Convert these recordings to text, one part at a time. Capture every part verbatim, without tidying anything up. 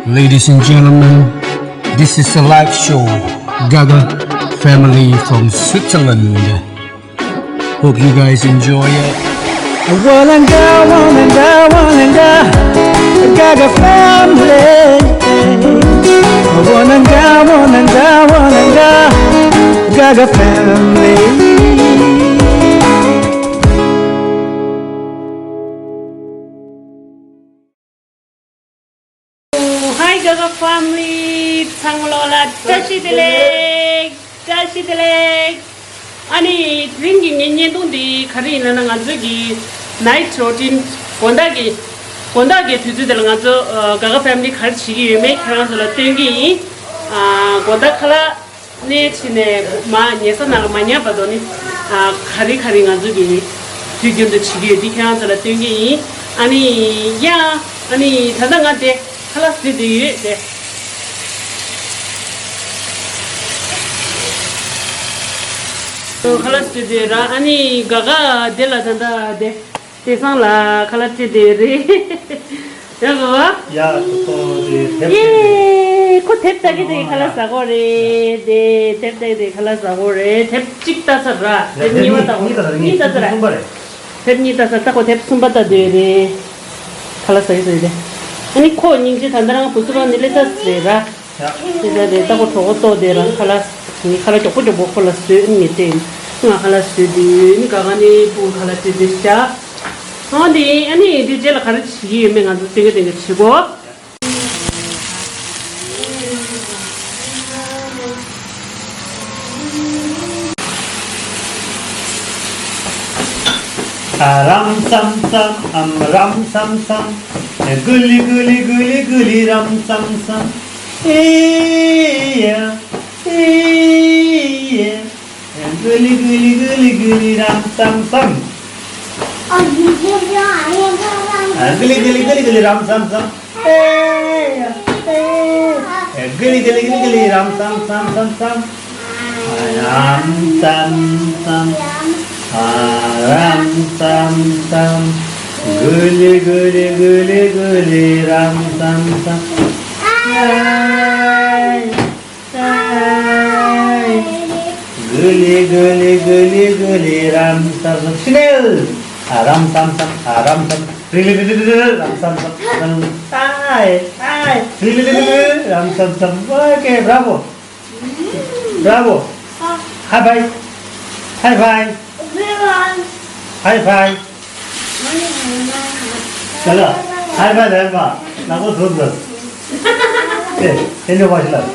Ladies and gentlemen, this is a live show, Gaga family from Switzerland. Hope you guys enjoy it. Wananga, wananga, wananga, Gaga family. Wananga, wananga, wananga, Gaga family. Hi Gaga family, ཚང་མ་ལོ་ལ་བཀྲ་ཤིས་བདེ་ལེགས། བཀྲ་ཤིས་བདེ་ལེགས། ཨ་ནི་དེ་རིང་གི་ངའི་བརྙན་ཐུང་འདི་ག་རེ་ཡིན་ལབ་ན། ང་ཚོའི་གི་night routine། དགོང་དག་གི་དགོང་དག་གི་དུས་ཚོད་དེ་ལ་ང་ཚོ་ཨ་Gaga family ག་རེ་བྱེད་ཀྱི་ཡོད་མེད་ཁྱེད་རང་ཚོ་ལ་སྟོན་གྱི་ཡིན། ཨ་དགོང་དག་ཁ་ལག་ནས་ཕྱིན་ནས་མ་ཉལ་ས་ནང་ལ་མ་ཉལ་བར་དུ་ནི། ཨ་ག་རེ་ག་རེ་ང་ཚོ་གི་དུས་རྒྱུན་དུ་བྱེད་ཀྱི་ཡོད་འདི་ཁྱེད་རང་ཚོ་ལ་སྟོན་གྱི་ཡིན། ཨ་ནི་ཡ། ཨ་ནི་ད་ལྟ་ང་དེ་ཁ་ལག་ཟ་བསྡད་ཡོད་དེ། ཁ་ལག་ཟ་བསྡད་ཡོད་ར། ཨ་ནི་ག་ག་དེ་ལ་ད་ལྟ་དེ། དེང་སང་ལ་ཁ་ལག་སྤྲད་དེ་རེད། ཡ་གོ་བ། ཡ་ཁོ་ཚོ་དེ་དེབ་ཡེ། ཁོ་དེབ་ལྟ་གི་དེ་ཁ་ལག་ཟ་གོ་རེད་དེ། དེབ་ལྟ་གི་དེ་ཁ་ལག་ཟ་གོ་རེད། དེབ་གཅིག་ལྟ་ཚར་ར། དེབ་གཉིས་པ་ལྟ་གོ་གཉིས་ལྟ་ཚར་ར། གཉིས་ལྟ་ཚར་ར། གསུམ་པ་རེད། དེབ་གཉིས་ལྟ་ཚར། ད་ཁོ་དེབ་གསུམ་པ་ལྟ་དེ་རེད། ཁ་ལག་ཟ་གི་ཟ་གི་དེ། ཨ་ནི་ཁོ་སྙིང་རྗེ། ད་ལྟ་རང་བུ་སུ་གང་ནི་ལེ་ཚ་རེད་ར། དེ་ལྟ་རེད། ད་ཁོ་གྲོད་ཁོག་ལྟོགས་དེ་རང་ཁ་ལག་ངས་ཁ་ལག་མགྱོགས་པོ་མགྱོགས་པོ་ཁོ་ལ་བཟོས། ཨ་ནི་ངས་སྤྲད་ཡིན། ང་ཁ་ལག་བཟོས་དུས་ནི་ག་ག་ནི་སྤུ་གུ་ཁ་ལག་སྤྲད་དེ་བཞག་ཨ་ནི་ཨ་ནི་དེ་རྗེས་ལ་ག་རེ་བྱེད་ཀྱི་ཡོད་མེད་ང་ཚོ་སྟོན་གི་སྟོན་གི་བྱེད་གོ། ཨ་རམ་སམ་སམ། ཨམ་རམ་སམ་སམ། ཨེ་གུ་ལི་གུ་ལི་གུ་ལི་གུ་ལི་རམ་སམ་སམ། ཨེ་ཡ་ཨེ་ཡ། ཨེ་གུ་ལི་གུ་ལི་གུ་ལི་གུ་ལི་རམ་སམ་སམ། ཨ་གུ་ལི་གུ་ལི་གུ་ལི་གུ་ལི་རམ་སམ་སམ། ཨེ་ཡ་ཨེ་ཡ། ཨེ་གུ་ལི་གུ་ལི་གུ་ལི་གུ་ལི་རམ་སམ་སམ་སམ་སམ། ཨ་རམ་སམ་སམ། ཨ་རམ་སམ་སམ། གུ་ལི་གུ་ལི་གུ་ལི་གུ་ལི་རམ་སམ་སམ། ཨ་ཡ་ཨ་ཡ། གུ་ལི་གུ་ལི་གུ་ལི་གུ་ལི་རམ་སམ་སམ། ཕྱི་ནས། ཨ་རམ་སམ་སམ། ཨ་རམ་སམ། རི་ལི་རི་རི་རི་རི་རམ་སམ་སམ། ཨ་ཡ་ཨ་ཡ། རི་ལི་རི་རི་རི་རམ་སམ་སམ། ཨོ་ཀེ། Bravo. Bravo. High five. High five. High five. ཅ་ལག་ཧའི་ཕའི་ལེན་པ་ནག་པོ་བཟོ་དགོས། ཨེ་ཨེ་ནི་བ་ཞིག་ལ།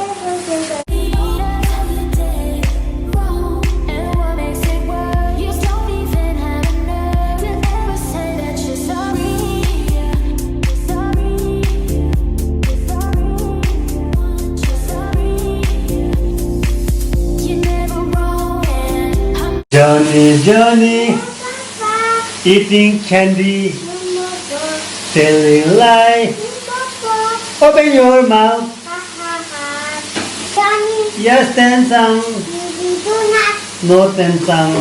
Johnny, Johnny, eating candy, telling lie. Open your mouth. Yes, ten song. No ten song.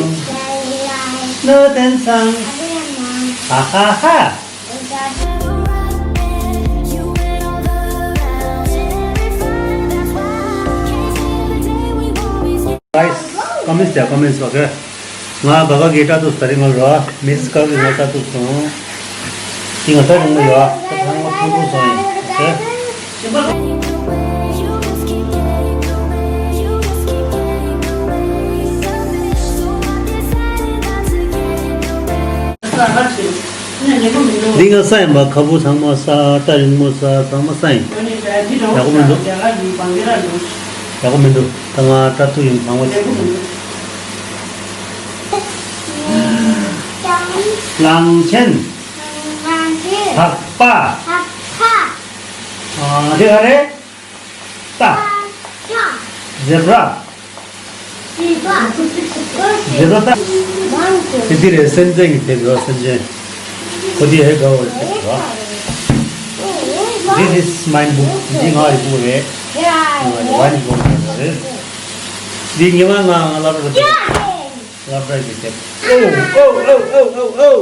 No ten song. Ha ha ha. Guys, comments there, comments, okay. ང་ག་ག་གི་ལྟ་ཐུབ་ས་རིང་ལ་རོ། མིས་ག་གི་ང་ལྟ་ཐུབ་སོང་། དེ་ང་ལྟ་རུང་མ་ཡོད། ད་ཚང་མ་ཐུང་ཐུང་སོང་ཡིན། འདི་ང་ས་ཡིན་པ། ཁ་བུ་ཚང་མ་ས། སྐྲ་རིང་མོ་ས། ཚང་མ་ས་ཡིན། ཡག་པོ་མི་འདུག་ཡག་པོ་མི་འདུག་ད་ང་སྐྲ་ཐུག་ཡིན། ཚང་མ་ཡག་པོ་མི་འདུག་གླང་ཆེན། བག་པ། ཨ་དེ་ག་རེད། རྟ། ཛེབ་ར། ཛེབ་ར་རྟ། དེ་འདི་རེད། སེམས་ཅན་གྱི་དེབ་རོ། སེམས་ཅན། ཁོ་དེ་ཧེ་ག་བོ་དེབ་རོ། This is my book. འདི་ང་ཡི་བུ་རེད། ང་ཡི་བ་ནི་བུ་རེད། འདི་ཉི་མ་ང་ང་ལབ་ར་དེབ། ལབ་ར་གི་དེབ། ཨོ་ཨོ་ཨོ་ཨོ་ཨོ།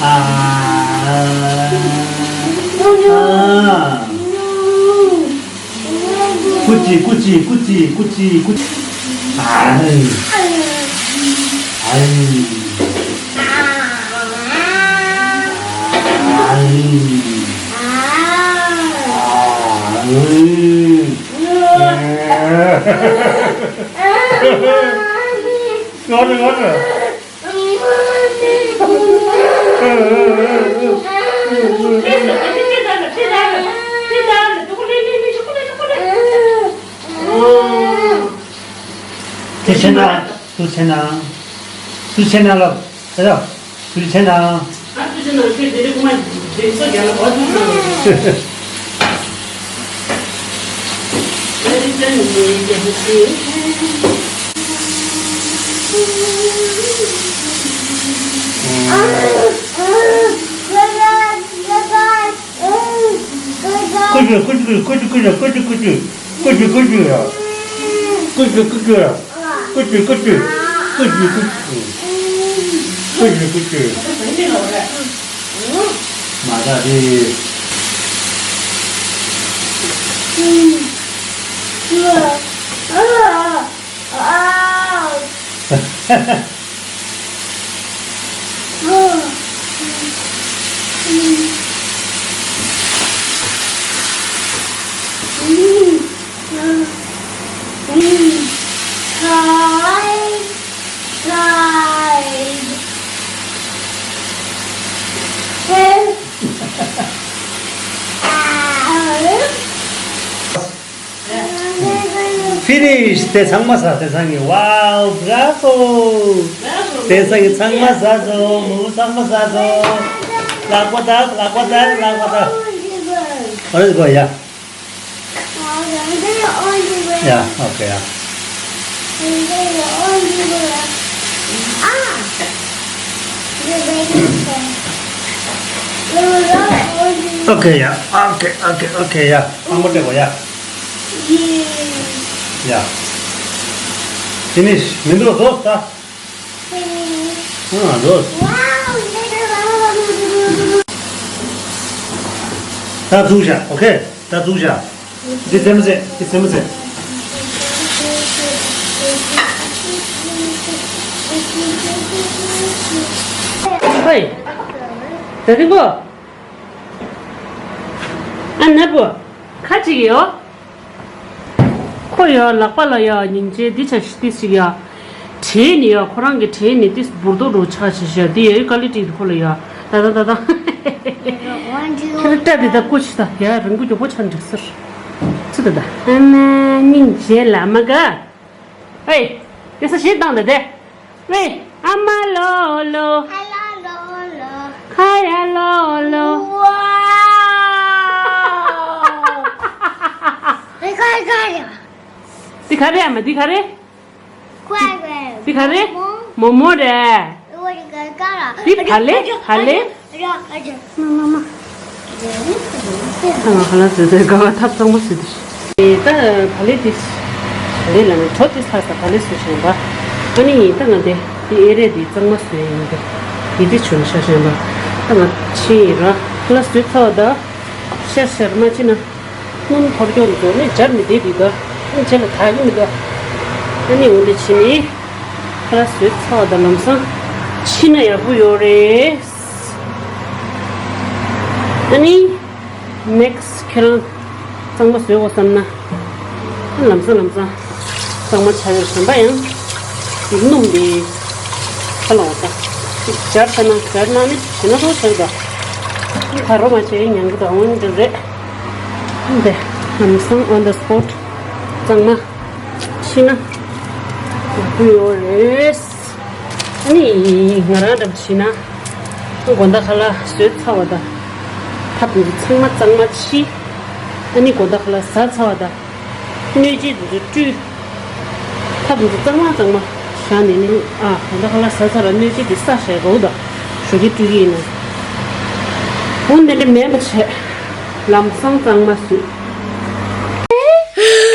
ཨ། ཨ། ཀུ་ཅི་ཀུ་ཅི་ཀུ་ཅི་ཀུ་ཅི་ཀུ་ཅི། ཨ། ཨ། ཨ། ཨ། དེ་ཕྱིན་ན། དུ་ཕྱིན་ན། དུ་ཕྱིན་ན་ལ། དེ་ལ། དུ་ཕྱིན་ན། ཀུ་ཅུ་ཀུ་ཅུ་ཀུ་ཅུ་ཀུ་ཅུ་ཀུ་ཅུ་ཀུ་ཅུ་ཀུ་ཅུ་ཀུ་ཅུ་ཡ། ཀུ་ཅུ་ཀུ་ཅུ་ཡ། ཀུ་ཅུ་ཀུ་ཅུ་ཀུ་ཅུ་ཀུ་ཅུ་ཀུ་ཅུ་ཀུ་ཅུ། མ་ད་དེ། Finish. དེ་ཚང་མ་ཟ། དེང་སང་གི། Wow, bravo. དེང་སང་གི་ཚང་མ་ཟ་སོང་། མོག་མོག་ཚང་མ་ཟ་སོང་། ལག་པ་དག་ལག་པ་དག་ལག་པ་དག Let's go, yeah. Yeah, okay, yeah. Okay, yeah. Okay, okay, okay, yeah. I'm gonna go, yeah. Yeah. Finish. Mindro, dos, ta. Ah, dos. ད་འཛུགས་བཞག okay. ད་འཛུགས་བཞག་འདི་ཙེ་མ་ཙེ། འདི་ཙེ་མ་ཙེ། ཧོས། ད་རིང་པོ། ཨ་ན་པོ། ཁ་ཅིག་ཡོད། ཁོ་ཡ་ལག་པ་ལ་ཡ་སྙིང་རྗེ་འདི་ཆ་ཤི་ཏི་ཞིག་ཡ། བྲེས་ནི་ཡ། ཁོ་རང་གི་བྲེས་ནི་ཏིས་འབུར་དོ་རུ་ཆགས་ཤི་ཤ་འདི་ཡ་ཀ་ལི་ཏི་ཁོ་ལ་ཡ། ད་ད་ད་ད། ཁྱེད་རང་སྐྲ་འདི་ད་ཀོ་ཤི་ད་ཡ་རིང་པོ་མགྱོགས་པོ་ཆ་འགྲིག་ཟེར། ཅི་ད་ད། ཨ་མ་སྙིང་རྗེ་ལ་མ་དགའ། ཨེ། དེ་ས་ཞེས་བཏང་ད་དེ། ཝེ། ཨ་མ་ལོ་ལོ། ཁ་ཡ་ལོ་ལོ། ཝའོ། ཨེ་ཁ་ཡ་ཁ་ཡ། འདི་ག་རེ་ཨ་མ་འདི་ག་རེ། འདི་ག་རེ། མོ་མོ་རེད། འདི་བ་ལེ་བ་ལེ། མ་མ་མ། ད་ང་ཧ་ལ་ཟོས་ཏེ་དགའ་བ་ཐབ་གཙང་མ་ཟོས་ཏེ། ད་བ་ལེ་དེ། བ་ལེ་ལ་ནི་གྲོ་དེ་ཚ་ས་བ་ལེ་ཟོས་བྱུང་བ། ཨ་ནི་ད་ང་དེ་དེ་ཨེ་རེད་དེ་གཙང་མ་ཟོས་ཡིན་དེ། དེ་དེ་བྱུང་ཤ་ཞན་པ། ད་ང་ཕྱིན་ཡིན་ར་ཧ་ལ་ཟོས་ཚ་བ་ད། ཤར་ཤར་མ་ཕྱིན་ན། སྣུམ་འཐོར་སྐྱོ་འདུག་ནི་སྦྱར་མི་བདེ་འདུག་ད། ནི་རྗེས་ལ་དག་གི་མི་འདུག་ཨ་ནི་འོ་འདི་ཕྱིན་ནི། ཁ་ལག་བཟོས་ཚར་བ་དང་ལམ་སང་ཕྱིན་ན་ཡག་པོ་ཡོད་རེད། ཨ་ནི། next ཁྱེད་རང་གཙང་མ་བཟོས་འོ་བསམ་ན། ལམ་སང་ལམ་སང་གཙང་མ་ཆགས་ཡོད་བསམ་པ་ཡང་། སྣུམ་འདི་ཁ་ལོག་ད། སྦྱར་ཚར་ན་སྦྱར་ན་ནི་བྱེད་ན་རོགས་བྱེད་ད། ད་རོགས་མ་བྱེད་ཉན་གི་ད་འོན་ཏེ་རེད། འདི་ལམ་སང་on the spot གཙང་མ་ཕྱིན་ན་ཡག་པོ་ཡོད་རེད། ཨ་ནི་ང་རང་འདྲ་བྱས་ན་དགོང་དག་ཁ་ལག་བཟོས་ཚར་བ་དང་ཐབ་འདི་ཚང་མ་གཙང་མ་ཕྱིས། ཨ་ནི་དགོང་དག་ཁ་ལག་ཟ་ཚར་བ་དང་སྣོད་སྤྱད་འདི་ཚོ་བཀྲུས། ཐབ་འདི་ཚོ་གཙང་མ་གཙང་མ་བཞག་ནས་ནི་ཨ་དགོང་དག་ཁ་ལག་ཟ་ཚར་ལ་སྣོད་སྤྱད་འདི་ས་བཞག་གོ་ད་ཞོགས་ཀས་བཀྲུ་གི་ཡིན་ན། འོ་འདི་འདྲ་མེད་པ་བྱས། ལམ་སང་གཙང་མ་བཟོས།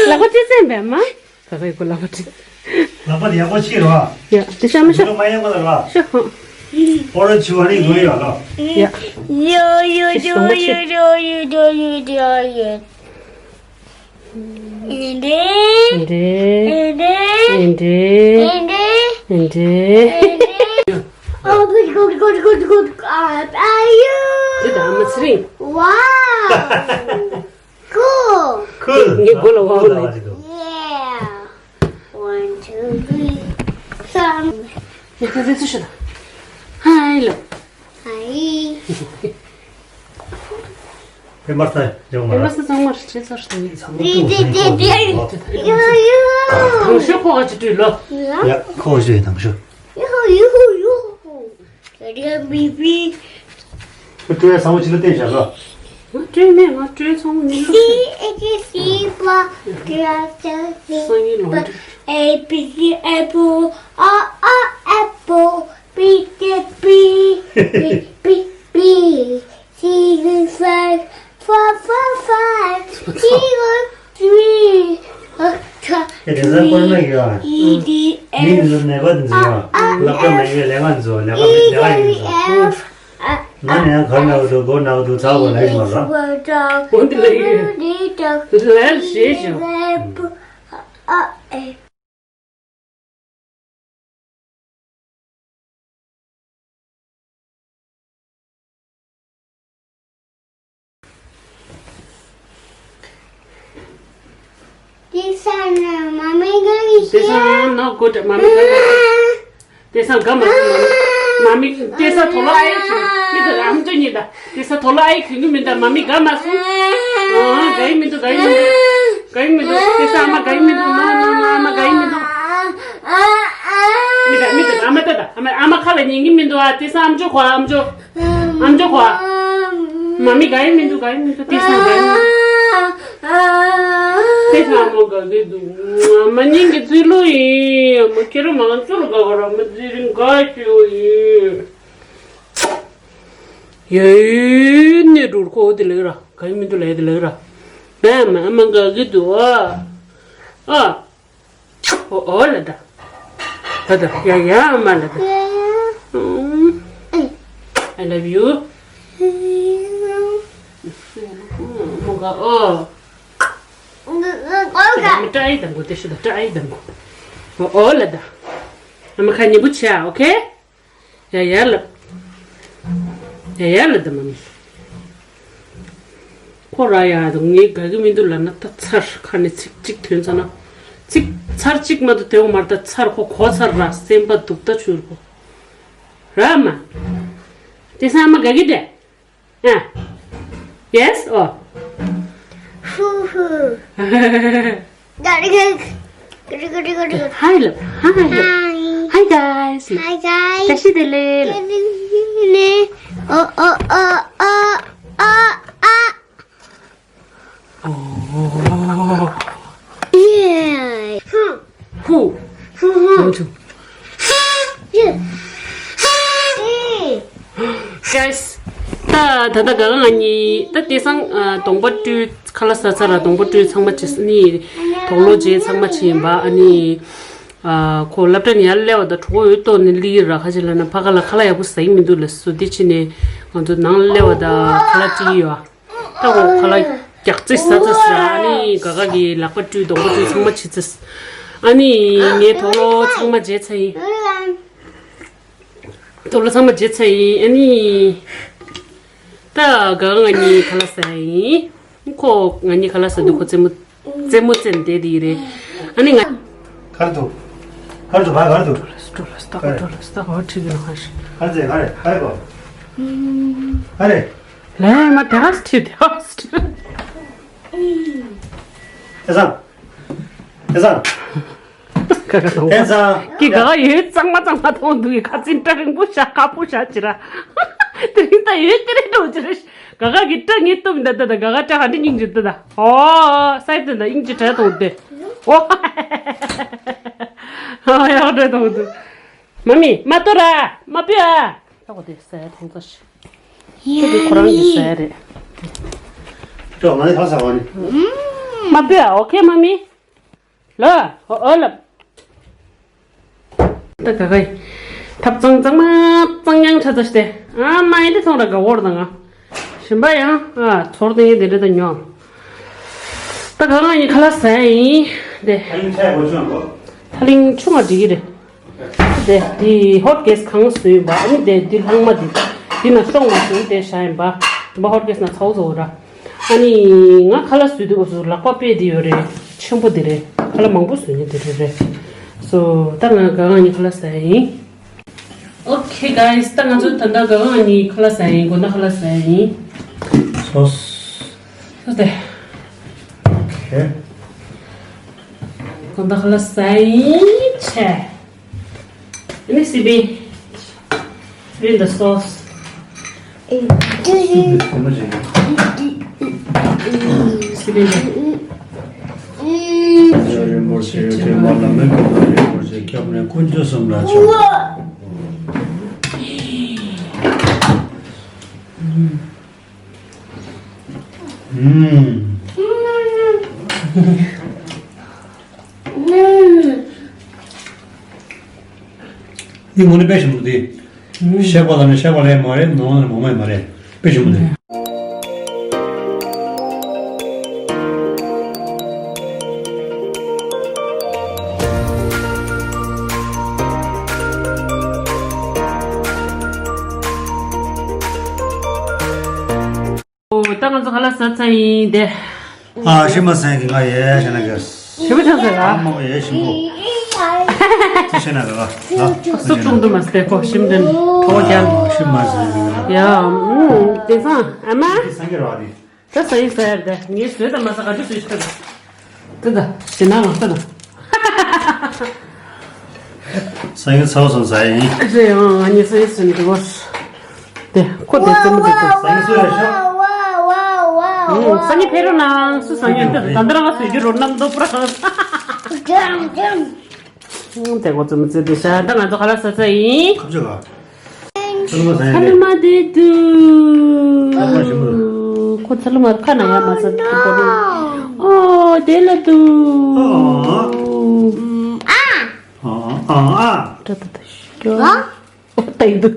ལག་པ་ཅི་ཙམ་པས་མ། ད་ག་ཡི་གོ་ལག་པ་ཅི། ལག་པ་དེ་ཡག་པོ་ཕྱིས་རོགས། ཡ་དེ་ཤ་མ་ཤ། འདི་མ་ཡག་པ་ལ་རོགས། ཤ་ཧོ། ཨོ་རོ་ཆུ་བ་རིང་ངོ་ཡོད་ལོ། ཡ། ཡོ་ཡོ་ཡོ་ཡོ་ཡོ་ཡོ་ཡོ་ཡོ། འདི་འདི་འདི་འདི་འདི་འདི། Oh, good, good, good, good, good. Are you? འདི་ད་མ་ཚེ་རིང་། Wow. Cool. Cool. ངའི་མགོ་ལ་བབས་ནས། Yeah. One, two, three. Some. ཡ་ཁ་ཟས་ཚུལ་ཤོད་དང་། ཧའི་ལོ། ཧའི། ཕེ་མར་ཐལ་ཡོང་མ་ར། ཕེ་མར་ཐལ་ཚང་མར་ཆེ་ཚར་སྟེ། ཚང་མ་ཏུ་ཡོ་ཡོ། དང་ཤོས་ཁོ་ག་ཅི་སྤྲོད་ལོ། ཡ་ཁོ་ཞོས་དང་ཤོས། ཡོ་ཡོ་ཡོ། རེ་མི་བི། ཁོ་སྤྲོད་ཡ་ཚང་མ་ཅི་ལ་བསྟན་བཞག་ལོ། ང་སྤྲོད་མེད། ང་སྤྲོད་ཚང་མ་མི་ལོ། སི་ཨེ་སི་པ་ཏི་ར་ཏ་སི། སང་ཉིན་ལོ་པ་འདྲི། ཨེ་བི་སི་ཨེ་པོ། ཨ་ཨ་ཨེ་པོ། པི་ཏི་པི། པི་པི་པི། སི་སི་ཕའི་ཕ་ཕ་ཕའི། ཐི་ཐི་ཐི། ཨ་ཁ་ཨེ་དེ་ཚ་པར་ན་ཡོད་ཨ། ཨི་དི་མི་ཨེཕ། འདི་ནས་པ་འཛིན་ཨ་ཨ་ཨ། ལབ་ཀ་མེད་པའི་ལས་ཀ་འཛིན་ལས་ཀ་ལས་ཀ་ཡིན་འཛིན། ང་ནས་ཡང་གར་ན་ག་འདུག་སྒོ་ན་ག་འདུག་ཚ་བ་ལ་ཡིན་མ་ར། འོ་འདི་ལ་ཡོད། ལས་ཞེས་ཞུ། དེ་ས་ན་མ་མི་ག་གི་དེ་ས་ཤེས། ན་གོ་དྲ་མ་མི་ག་གི། དེ་ས་ག་མ་སོང་མ་མི། མ་མི་དེ་ས་དོ་ལོ་ཨའི་ཁྱོད་མི་དེ་ཨམ་ཅོ་ཉིད་ད། དེ་ས་དོ་ལོ་ཨའི་ཁྱོད་ཀྱི་མི་ད་མ་མི་ག་མ་སོང་། ཨ་ག་ཡི་མི་འདུག་ག་ཡི་མི་འདུག་ག་ཡི་མི་འདུག་དེ་ས་ཨ་མ་ག་ཡི་མི་འདུག་ནོ་ནོ་ནོ་ཨ་མ་ག་ཡི་མི་འདུག་མི་ད་མི་ད་ཨ་མ་ད་ད་ཨ་མ་ཨ་མ་ཁ་ལ་ཉན་གི་མི་འདུག་ཨ་དེ་ས་ཨམ་ཅོ་ཁོ་ཨམ་ཅོ། ཨམ་ཅོག་གོ། མ་མི་ག་ཡི་མི་འདུག་ག་ཡི་མི་འདུག་དེ་སང་ག་ཡི་མི་འདུག་དེ་སང་མོ་ག་གི་འདུག་མ་ཉིན་གི་ཚུལ་ལོ་ཡིན། མ་ཁྱེད་རང་མ་ལ་ཚུར་ག་ག་ར་མ་ཚེ་རིང་ག་ཞུ་ཡིན། ཡ་ཡི་ནས་འགྲོ་ཁོ་དེ་ལས་ར་ག་ཡི་མི་འདུག་ལས་དེ་ལས་ར། མ་མ་མ་ག་གི་འདུག་ཨ། ཨ། ཨོ་ཨོ་ལ་ད། ད་ད་ཡ་ཡ་ཨ་མ་ལ་ད། I love you. མོ་ག་ཨོ། མོ་ཀྲ་ཨི་དང་གོ་དེ་ཤི་ད་ཀྲ་ཨི་དང་གོ། ཨོ་ཨོ་ལ་ད། ཨ་མ་ཁ་ཉན་པོ་བྱ་ཨོ་ཁེ། ཡ་ཡ་ལ། ཡ་ཡ་ལ་ད་མ་མི། ཁོ་ར་ཡ་ད་ངས་དགའ་གི་མི་འདུག་ལབ་ན་ད་ཚར་ཁ་ནས་ཚིག་གཅིག་ཐོན་ཙ་ན། ཚིག་ཚར་གཅིག་མ་གཏོགས་དེའོ་མར་ད་ཚར་ཁོ་གོ་ཚར་ར་སེམས་པ་སྡུག་ད་ཆུར་གོ། ར་མ། དེ་སང་མ་དགའ་གི་དེ། ཨ། Yes or། ཧུ་ཧུ། Gotta go. Gotta go, gotta go, gotta go. Hi, love. Hi, love. Hi. Hi, guys. Hi, guys. བཀྲ་ཤིས་བདེ་ལེགས། བདེ་ལེགས། ཨོ་ཨོ་ཨོ་ཨོ་ཨོ་ཨ། ཨོ། ཡེ། ཧུ། ཧུ། ཧུ་ཧུ། ཧུ་ཧུ། ཡེ། Guys། ད་ད་ལྟ་ག་ག་ང་གཉིས་ད་དེ་སང་ཨ་གདོང་པ་བཀྲུས་ཁ་ལག་ཟ་ཚར་ར་གདོང་པ་བཀྲུས་ཚང་མ་བྱས་ནི་དོག་ལོ་བྱས་ཚང་མ་བྱས་ཡིན་པ། ཨ་ནི་ཨ་ཁོ་སློབ་གྲྭ་ནས་ཡར་སླེབས་པ་དང་གྲོད་ཁོག་འོད་གཏོང་ནས་སླེབས་ར། ཁ་ཅིག་ལབ་ན་ཕ་ག་ལ་ཁ་ལག་ཡག་པོ་ཟ་ཡི་མི་འདུག་ལབ་སོ། དེ་ཕྱིན་ནས་ང་ཚོ་ནང་སླེབས་པ་དང་ཁ་ལག་བཀྲུས་ཡོད། ད་འོ་ཁ་ལག་རྒྱགས་ཚེ་ཟ་ཚེ་ཟ། ཨ་ནི་ག་ག་གི་ལག་པ་བཀྲུས་གདོང་པ་བཀྲུས་ཚང་མ་བྱེད་ཚེ། ཨ་ནི་ངས་དོག་ལོ་ཚང་མ་བརྗེས་ཚར་ཡིན། དོག་ལོ་ཚང་མ་བརྗེས་ཚར་ཡིན། ཨ་ནི་ད་ག་ག་ང་གཉིས་ཁ་ལག་ཟ་ཡིན། ཁོ་ང་གཉིས་ཁ་ལག་ཟ་དུས་ཁོ་རྩེད་མོ་རྩེད་མོ་རྩེ་ནས་བསྡད་དེ་ཡིན་རེད། ཨ་ནི་ང་གར་འདུག་གར་འདུག་གར་འདུག་སྤྲོ་ལ་སྟག་སྤྲོ་ལ་སྟག་བ་ཁྲིད་ཀྱི་ནང་ཧ་ཤི། གར་ཚེ་གར་གར་གོ་གར། ལས་མ་དེ་ག་སི་ཐི་དེ་ག་སི་ཐི། ཨེ་ཙང་། ཨེ་ཙང་། ཀ་ཀ་དང་། ཨེ་ཙང་། ཀི་ག་ག་ཡོད་གཙང་མ་གཙང་མ་མཐོང་འདུག་ཁ་ཚིན་སྐྲ་རིང་པོ་ཤ་ཁ་པོ་ཤ་ཅི་ར། དེ་རིང་ད་ཡོད་དེ་རེད་འགྲོ་ཅི་ར། ག་ག་གི་སྐྲ་ངས་བཏུམ་ད་ད་ད་ག་ག་སྐྲ་ག་འདྲ་སྙིང་རྗེ་ད་ད། ཨོ་སའི་ད་ད་སྙིང་རྗེ་དྲ་མཐོང་དེ། ཨོ། ཨོ་ཡག་དྲ་མཐོང་འདུག་མ་མི་མ་ཏོ་ར་མ་པི་ཨ། ད་གོ་དེ་ཟ་ཡ་ཐོང་ཚ་ཤི། ཁྱོད་དེ་ཁོ་རང་གི་ཟ་ཡ་རེད། ཅོ་ང་ནི་ཧ་ས་བ་ནི། མ་པི་ཨ་ཨོ་ཁེ་མ་མི། ལ་ཨོ་ཨོ་ལ། ད་ག་ག་ཡི། ད་ ཁབ་གཙང་གཙང་མ་གཙང་ཡང་ཆ་ཚ་ཤི་སྟེ། ཨ་མ་ཡིན་དེ་ཐོང་ར་ག་བོར་དང་ང་། ཞིམ་པ་ཡང་ཨ་ཚོར་དེ་ཡིན་དེ་འདྲ་དང་ཉོ། ད་ག་ང་ཡིན་ཁ་ལག་ཟ་ཡིན་དེ། ཐ་ལིང་ཆ་ཡག་པོ་བྱུང་ངམ། ཐ་ལིང་ཆུང་ང་འགྲིག་གི་རེད། དེ་དེ་ཧོ་ཊི་གེ་སི་གང་བཟོས་ཡིན་པ། ཨ་ནི་དེ་དེ་ལྷག་མ་དེ་དེ་ན་ཤོང་མ་བཟོས་དེ་བཞག་ཡིན་པ། དེ་ཧོ་ཊི་གེ་སི་ན་ཚ་བོ་ཚ་བོ་ར། ཨ་ནི་ང་ཁ་ལག་བཟོས་དུས་སྐབས་སུ་ལག་པ་དཔེ་དེ་ཡོད་རེད། ཆེན་པོ་དེ་རེད། ཁ་ལག་མང་པོ་བཟོས་ནི་དེ་རེད་རེད། སོ་ད་ང་ག་ང་ཡིན་ཁ་ལག་ཟ་ཡིན། Okay guys, ད་ང་ཚོ་ད་ལྟ་ག་ག་ནི་ཁ་ལག་ཟ་ཡིན། དགོང་དག་ཁ་ལག་ཟ་ཡིན། སོས། སོས་ཏེ། Okay. དགོང་དག་ཁ་ལག་ཟ་ཡིན་ཆེ། ཨ་ནི་སི་པིན། སི་པིན་དང་སོས། སི་པིན་དང་། རིན་པོ་ཆེ་ཁྲི་མ་ལ་མེ་ཀུན་ཏུ་རིན་པོ་ཆེ་སྐྱབས་གནས་དཀོན་མཆོག་གསུམ་ལ་མཆོད། ཨུམ། འདི་ངོ་ནས་དཔེ་ཞིམ་པོ་འདུག་སྟེ། གཤེགས་པ་ལ་ནི་གཤེགས་པ་ལས་མ་རེད། ནོར་ལ་ནི་ནོར་མ་ཡིན་མ་རེད། དཔེ་ཞིམ་པོ་འདུག་ཨོ། ད་ང་ཚོ་ཁ་ལག་ཟ་ཚར་ཡིན་དེ། ཨ་ཤི་མ་ཟ་གི་ང་ཡས་ཤ་ན་གི། ཤི་མ་ཆགས་ཟེར་ལ། ཨ་མ་ཡས་ཤི་མོ། ཅི་ཤ་ན་གི་ལ། སུ་ཀྲུང་དུ་མ་སྟེ་ཁོ་ཤིམ་དེ་ཁོ་རྒྱ། ཨ་ཤི་མ་ཟ་གི་ང་། ཡ། ཨུམ། དེ་སང་ཨ་མ། དེ་སང་གི་ར་བ་དེ། ད་ཟ་ཡིན་ཟ་ཡར་དེ་ངས་བཟོས་དང་མ་ཟ་ག་དུས་བཟོས་ཤི་ད། ད་ད་ཞེ་ན་ང་ད་ད། ས་ཡིན་ཚ་བོ་སོང་ཟ་ཡིན། རེད་ཨང་། ང་གཉིས་ས་ཡིན་སུན་འདུག་བ། དེ་ཁོ་དེ་ཙེ་མོ་དེ་དེ། ས་ཡིན་སུ་རེད་ཤོག་ཨང་། ས་ཡིན་ཕེ་རོ་ནང་སུ་ས་ཡིན་དེ་ད་འདི་ར་བ་སུ་རྒྱུ་རོ་ནམ་དོ་པྲ། ཨང་། དེ་ཁོ་ཙེ་མོ་ཙེ་དེ་ཤ་ད་ང་ཚོ་ཁ་ལག་ཟ་ཚར་ཡིན། ཁབ་ཅོ་ག་ཚ་ལུ་མ་ཟ་ཡིན། ཚ་ལུ་མ་དེ་དུ། ཚ་ལུ་མ་ཞིམ་པོ་འདུག་ཁོ་ཚ་ལུ་མ་ཁ་ནང་ཡ་མ་ཟ་དུ་པོ་རུ། ཨོ་དེ་ལ་དུ། ཨ་ཨ་ཨ། ད་ད་ད་ཤོ། ཨོ་ད་ཡི་དུ།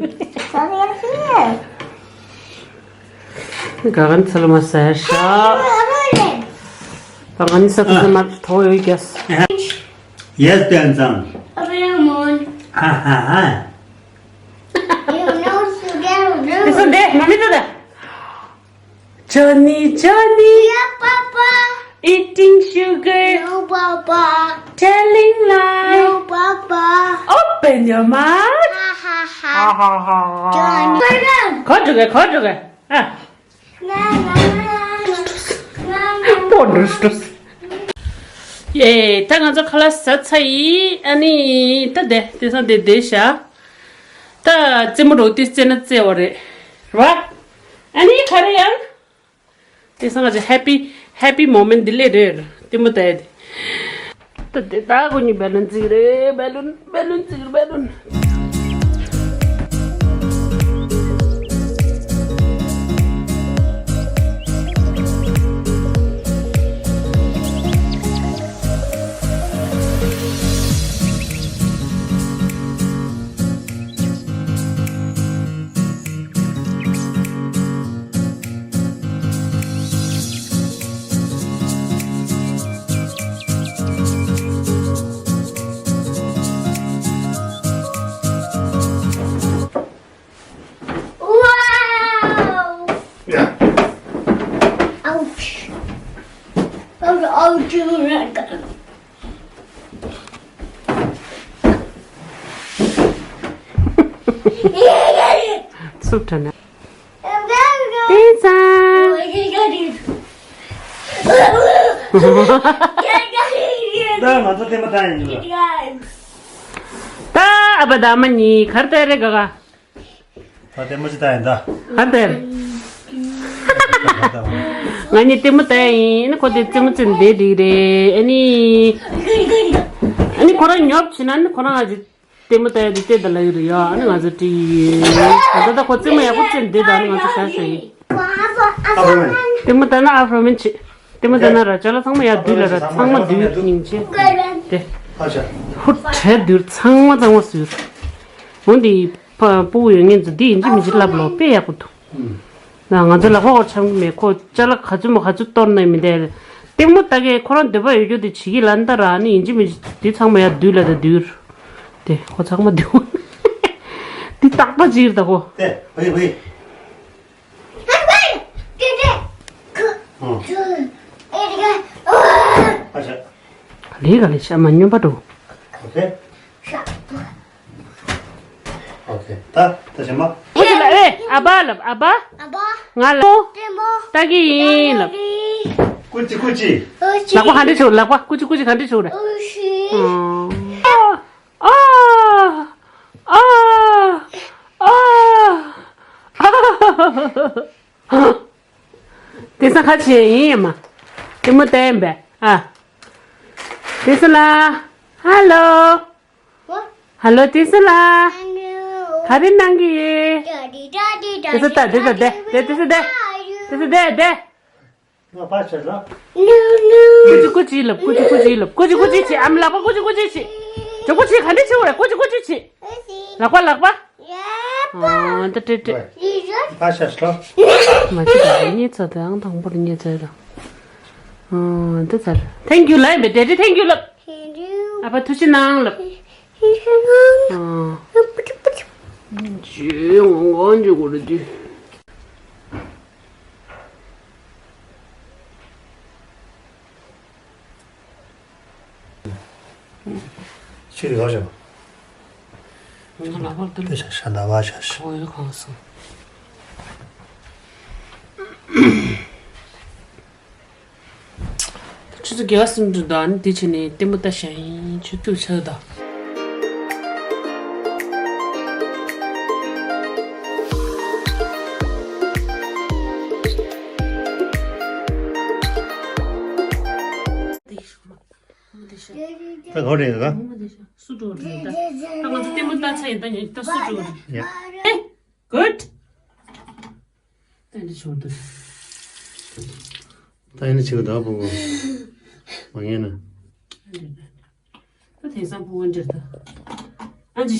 ག་ག་ཚ་ལུ་མ་ཟ་ཤ། ད་ང་ནི་ས་ཏུ་ས་མ་ཐོ་ཡོད་གྱ། Yes, ཏན་ཙང་། ཧ་ཧ་ཧ། དེ་སོ་འདི་མ་མི་ཏོ་ད། Johnny, Johnny. Yeah, Papa. Eating sugar. No, Papa. Telling lie. No, Papa. Open your mouth. Ha ha ha. Ha ha ha. Johnny. ག་འགྲོ་ག་ག་འགྲོ་ག་ཨ། པོ་འགྲོ་སྟོ། ཡེ། ད་ང་ཚོ་ཁ་ལག་ཟ་ཚར་ཡིན། ཨ་ནི་ད་དེ་དེ་སང་དེ་དེ་བཞག་ད་རྩེད་མོ་རོགས་དེ་རྩེ་ན་རྩེ་བ་རེད། རེད་བ། ཨ་ནི་ག་རེ་ཡང་། དེ་སང་ང་ཚོ་happy happy moment འདི་ལས་རེད། ལྟད་མོ་ལྟ་ཡ་དེ། ད་དེ་ད་ཁོ་གཉིས་བེ་ལུན་རྩེ་གི་རེད། བེ་ལུན་བེ་ལུན་རྩེ་གི་རེད། བེ་ལུན། Wow! Yeah. Ouch. Ouch. ཚུགས་དྲན་ན། དེ་ཙང་། ད་ང་ཚོ་ལྟད་མོ་ལྟ་ཡིན་ལ། ད་ཨ་ཕ་དང་ཨ་མ་གཉིས་གར་ལྟ་རེད་ག་ག་ད་ལྟད་མོ་ཅི་ལྟ་ཡིན་ད། གར་ལྟ་རེད། ང་གཉིས་ལྟད་མོ་ལྟ་ཡིན། ཁོ་དེ་རྩེད་མོ་རྩེ་བསྡད་འགྲིག་རེད། ཨ་ནི། ཨ་ནི་ཁོ་རང་ཉོབ་བྱེད་ན་ནི་ཁོ་རང་ཨ་ཅེ། ལྟད་མོ་ལྟ་ཡ་དེ་བལྟས་ད་ལ་ཡོད་རེད་ཡ། ཨ་ནི་ང་ཚོ་བྲིས་ཡིན། ད་ལྟ་ད་ཁོ་རྩེད་མོ་ཡག་པོ་རྩེ་འདི་ད་ཨ་ནི་ང་ཚོ་ཤ་ཤ་ཡིན། ལྟད་མོ་ལྟ་ན་ཨ་ཕ་རོ་མན་ཆེ། ལྟད་མོ་ལྟ་ན་ར་ཅ་ལག་ཚང་མ་ཡར་བསྡུས་ལ་ར་ཚང་མ་བསྡུས་སྙིང་རྗེ། དེ། ཧུ་བྲལ་བསྡུས་ཚང་མ་ཚང་མ་བསྡུས། བུ་འདི་ཕ་སྤུ་གུ་ཡོད་མཁན་ཚོ་འདི་ཡིན་གཅིག་མིན་གཅིག་བསླབ་ལོ། དཔེ་ཡག་པོ་འདུག་ཨུམ། ན་ང་ཚོ་ལ་ཁོ་ཁོ་འཆམ་གི་མེད། ཁོ་ཅ་ལག་ག་ཚོད་མོ་ག་ཚོད་གཏོར་ན་མི་འདས། ལྟད་མོ་ལྟ་གའི་ཁོ་རང་འདོད་པ་ཡོད་རྒྱུ་དེ་བྱེད་ཀྱི་ལ་འདི་ར་ནི་ཡིན་གཅིག་མིན་གཅིག་འདི་ཚང་མ་ཡར་བསྡུས་ལ་ད་བསྡུས། དེ་ཁོ་ཚང་མ་བསྡུས། འདི་རྟག་པ་ཅིག་རེད་ད་ཁོ། དེ་བུ་ཡི་བུ་ཡི། ཨོ། ཨ་ཤ། ག་ལེ་ག་ལེ་ཤ་མ་སྨྱོན་པ་འགྲོ། ཨོ་ཁེ། ཨོ་ཁེ། ད་ད་ཤ་མ། ཨོ་ཅི་ལ་ཨེ་ཨ་བ་ལབ། ཨ་བ། ཨ་བ། ང་ལ་ལྟད་མོ་ལྟ་གི་ཡིན་ལབ། ཀུ་ཅི་ཀུ་ཅི། ལག་པ་ག་འདྲ་བྱེད། ལག་པ་ཀུ་ཅི་ཀུ་ཅི་ག་འདྲ་བྱེད་རེད། ཨོ། ཨ། ཨ། ཨ། ཨ། དེང་སང་ཁ་ཆེ་ཡིན་ཡ་མ། དེ་མོ་བསྟན་པས་ཨ། དེང་སང་ལ། ཧ་ལོ། ཧ་ལོ་དེང་སང་ལ། ག་རེ་གནང་གི་ཡོད། དེང་སང་ལྟ་དེ་ལྟ་དེ་དེ་དེང་སང་དེ་དེང་སང་དེ་དེ། ང་ཕར་ཆེར་ལ། ཀུ་ཅི་ཀུ་ཅི་ལབ། ཀུ་ཅི་ཀུ་ཅི་ལབ། ཀུ་ཅི་ཀུ་ཅི་བྱེད། ཨམ་ལག་པ་ཀུ་ཅི་ཀུ་ཅི་བྱེད། ཇོ་ཀུ་ཅི་ག་འདྲ་བྱེད་པ་རེད། ཀུ་ཅི་ཀུ་ཅི་བྱེད། ལག་པ་ལག་པ། ཨ་ད་ཏྲེ་ཏྲེ། ཕར་ཆེར་ལ། མ་ཅི་ད་རྙེད་ཚར་དང་དང་པོར་རྙེད་ཚར་དང་། ཨ་ད་ཚར། Thank you ལབ་ཡིན་པས། ཌེ་ཌི་thank you ལབ། ཨ་ཕ་ཐུགས་རྗེ་གནང་ལབ། ཨ། ཇེ་ངོ་ངོ་འཇུག་གོ་རེད་དུས། ཕྱིར་ཡོང་ཞོག་ང་ལ་བར་དུ་དེ་ཤ་ཤ་ན་བ་ཤ་ཤ། ཁོ་ཡོད་གང་སོང་། ཆུ་ཚོད་བརྒྱད་པ་སུམ་ཅུ་དང་ནི་དེ་བྱས་ནས་ལྟད་མོ་ལྟ་བཞག་ཡིན། ཆུ་སྐྱུག་ཆགས་དང་། ད་ག་རེད་ད། སུ་འགྲོ་རེད་ད། ད་ང་ཚོ་ལྟད་མོ་ལྟ་ཚར་ཡིན། ད་ཉོ་ད་སུ་འགྲོ་རེད། ཡ། ཨེ། Good། ད་འདི་ཆོར་དུ། ད་ཡིན་ན་ཆེ་གི་ད་ཕུ་གུ། མ་ངེས་ན། ད་དེང་སང་ཕུ་གུ་འདིར་ད། ཨ་ཅི།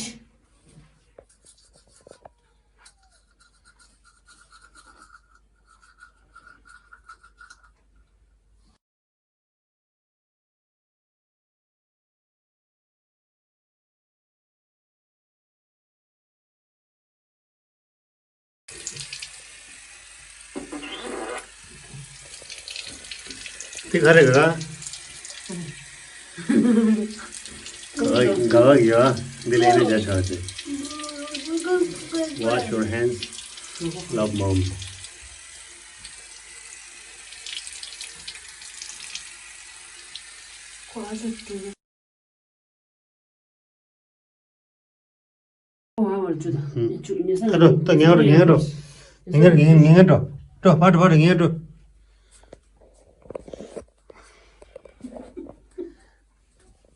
དེ་ག་རེ་ག་ག་ག་ག་ཡ། འདི་ལས་ནས་བྱ་བྱ་ཆེ། Wash your hands. Love, Mom. ཁོ་ཨ་ཅག་ཏུ། ཁོ་ཨ་བར་ཅུ་དང་ཅུ་ཉེ་ས་ད་འགྲོ། ད་ངེས་འགྲོ། ངེས་འགྲོ། ངེས་འགྲོ། ངེས་འགྲོ། འགྲོ། ཕར་འགྲོ། ཕར་འགྲོ། ངེས་འགྲོ།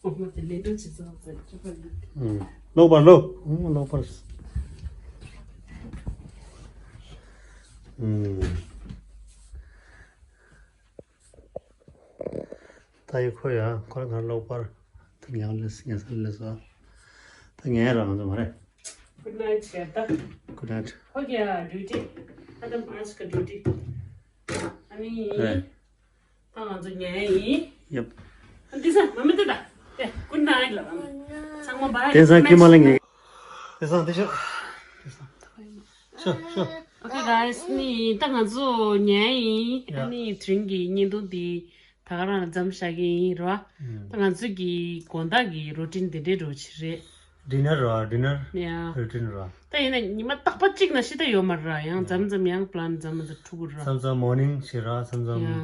ཨོ་མ་དེ་ལེན་འགྲོ་བྱེད་ཚང་ཟེར་ཅུ་པ་ཡིན། ལོག་པར་ལོག་ལོག་པར། ད་ཡི་ཁོ་ཡ་ཁོ་རང་ག་ལོག་པར། ད་ངལ་ལས་ངལ་ས་ལས་སོ། ད་ངལ་རང་ཚོ་མ་རེད། Good night ཆེ་ད། Good night. ཁོ་གི་ཡ་duty. ཨ་ད་མ་ཨ་ཅག་གི་duty. ཨ་ནི། རེད། ད་ང་ཚོ་ཉལ་ཡིན། ཡབ། འདི་ས་མ་མི་འདི་ད། དེ་good night ལ། ཚང་མ་bye. དེང་སང་ཀི་མ་ལ་ངེས། དེང་སང་དེ་ཤོག་ཤོག་ཤོག Okay guys, ནི་ད་ང་ཚོ་ཉལ་ཡིན། ཡ། ཨ་ནི་དེ་རིང་གི་བརྙན་ཐུང་འདི་ད་ག་རང་ལ་མཚམས་བཞག་གི་ཡིན་ར། ད་ང་ཚོ་གི་དགོང་དག་གི་routine འདི་འདྲའི་འགྲོ་ཆེ་རེད། Dinner ར། Dinner ཡ། Routine ར། ད་ཡིན་ན་ཉི་མ་རྟག་པ་གཅིག་ན་ཤི་ད་ཡོད་མ་ར། ཡང་མཚམས་མཚམས་ཡང་plan མཚམས་མཚམས་འཁྲུག་ར། མཚམས་མཚམས་morning ཞིག་ར། མཚམས་མཚམས། ཡ།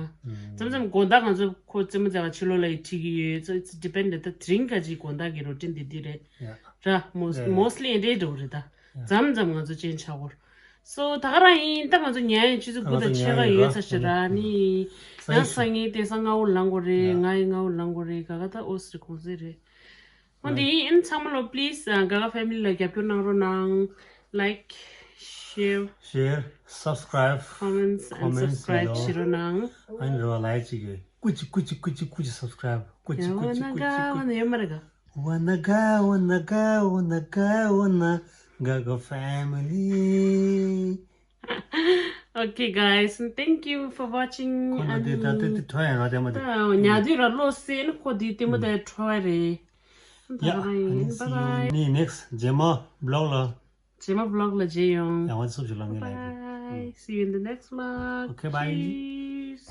མཚམས་མཚམས་དགོང་དག་ང་ཚོ་ཁོ་རྩེད་མོ་རྩེ་བ་ཕྱི་ལོགས་ལ་ཡི་ཁྲིད་ཀྱི་ཡོད། So it's depend. ད་དེ་རིང་ཁ་ཅིག་དགོང་དག་གི་routine འདི་འདི་རེད། ཡ། ར། Most- ཡ། Mostly ཨེ་འདྲའི་འགྲོ་རེད་ད། ཡ། མཚམས་མཚམས་ང་ཚོ་ཅན་ཆག་གོ། So ད་ག་རང་ཡིན། ད་ང་ཚོ་ཉལ་ཡིན། ཆུ་ཚོད་དགུ་དང་ཕྱེད་ཀ་ཡོད་ཚ་ཞེ་ར་ནི། ཡང་སང་ཉིན་དེང་སང་སྔ་བོ་ལངས་དགོས་རེད། ང་ཡི་སྔ་བོ་ལངས་དགོས་རེད། ག་ག་ད་ཨོ་སི་རེད་གོང་སེ་རེད། འོན་ཏེ་ཡིན་ཚང་མ་ལོ་please ག་ག་family ལ་རྒྱབ་སྐྱོར་གནང་རོགས་གནང་། Like, share, subscribe, comments and subscribe བྱེད་རོགས་གནང་། ཨ་ནི་རོ་like ཅིག་ཡོད། ཀུ་ཅི་ཀུ་ཅི་ཀུ་ཅི་ཀུ་ཅི་subscribe ཀུ་ཅི་ཀུ་ཅི་ཀུ་ཅི་ཀུ་ཅི། ཡོད་མ་རེད་ག། Wanna go, wanna go, wanna go, wanna Gaga family. Okay, guys, thank you for watching. ཁོ་ན་དེ་ད་ལྟ་དེ་ཐོན་ཡང་ར་དེ་མ་དེ། ཉལ་དུས་ར་བློ་སེ་ནི་ཁོ་དེ་ལྟད་མོ་དེ་འཕྲོ་བ་རེད། Yeah, bye bye. Next རྗེས་མ་vlog ལ། རྗེས་མ་vlog ལ་མཇལ་ཡོང་། ཡང་བ་ཚུབ་ཅིག་ལ་ངེས་ལ་ཡིན། Bye. See you in the next vlog. Okay, bye. Cheers.